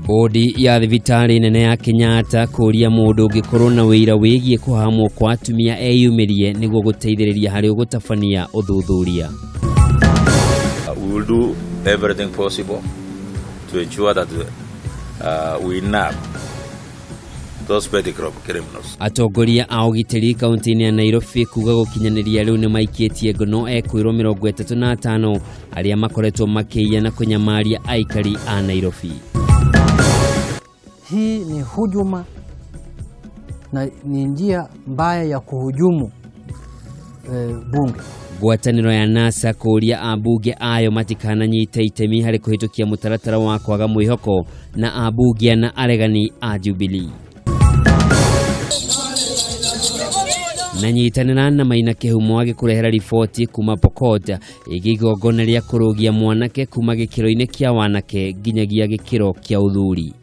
Bodi ya thibitarĩ nene ya Kenyatta kũria mũndũ ũngĩkorwo na ũira wĩgiĩ kũhamwo kwa atumia eyumĩrie nĩguo gũteithĩrĩria harĩ gũtabania ũthuthuria. We will do everything possible to ensure that we nab those petty crop criminals. Atongoria a ũgitĩri kaunti-inĩ ya Nairobi kuga gũkinyanĩria rĩu nĩmaikĩtie ngono ekwĩrwo 35 arĩa makoretwo makĩiya na kũnyamaria aikari a Nairobi. Hii ni hujuma na ni njia mbaya ya kuhujumu bunge. Ngwatanĩro ya NASA kũũria ambunge ayo matikananyite itemi harĩ kũhĩtũkia mũtaratara wa kwaga mwĩhoko na ambunge na aregani a Jubilee. Na nyitanĩra na Maina Kĩhumo agĩkũrehera riboti kuma Pokot ĩgiĩ igongona rĩa kũrũgia mwanake kuma gĩkĩro-inĩ kĩa wanake nginyagia gĩkĩro kĩa ũthuri.